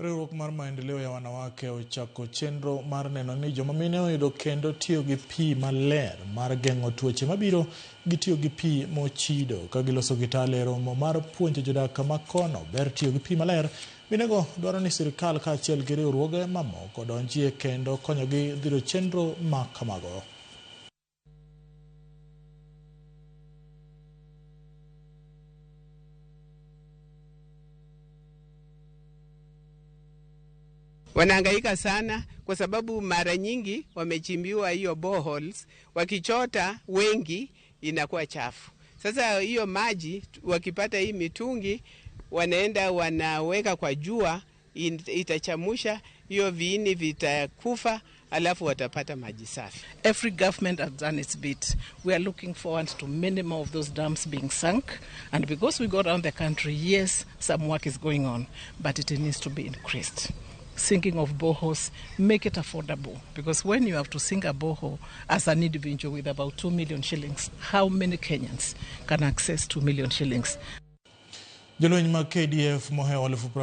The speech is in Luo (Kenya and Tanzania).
Riwruok mar Maendeleo ya Wanawake ochako chenro mar neno ni joma mine oyudo kendo tiyo gi pi maler mar geng'o tuoche mabiro gi tiyo gi pi mochido. Ka giloso gi Tale e romo mar puonjo jodak ma kono ber tiyo gi pi maler, minego dwaro ni sirkal kaachiel gi riwruoge mamoko donjie kendo konyogi dhiro chenro ma kamago. Wanahangaika sana kwa sababu mara nyingi wamechimbiwa hiyo boreholes, wakichota wengi inakuwa chafu. Sasa hiyo maji wakipata hii mitungi wanaenda wanaweka kwa jua, itachamusha hiyo viini vitakufa, alafu watapata maji safi. Every government has done its bit. We are looking forward to many more of those dams being sunk. And because we go around the country, yes, some work is going on, but it needs to be increased. Sinking of boreholes, make it affordable. Because when you have to sink a borehole as an individual with about 2 million shillings, how many Kenyans can access 2 million shillings? Jolweny mag KDF mohewo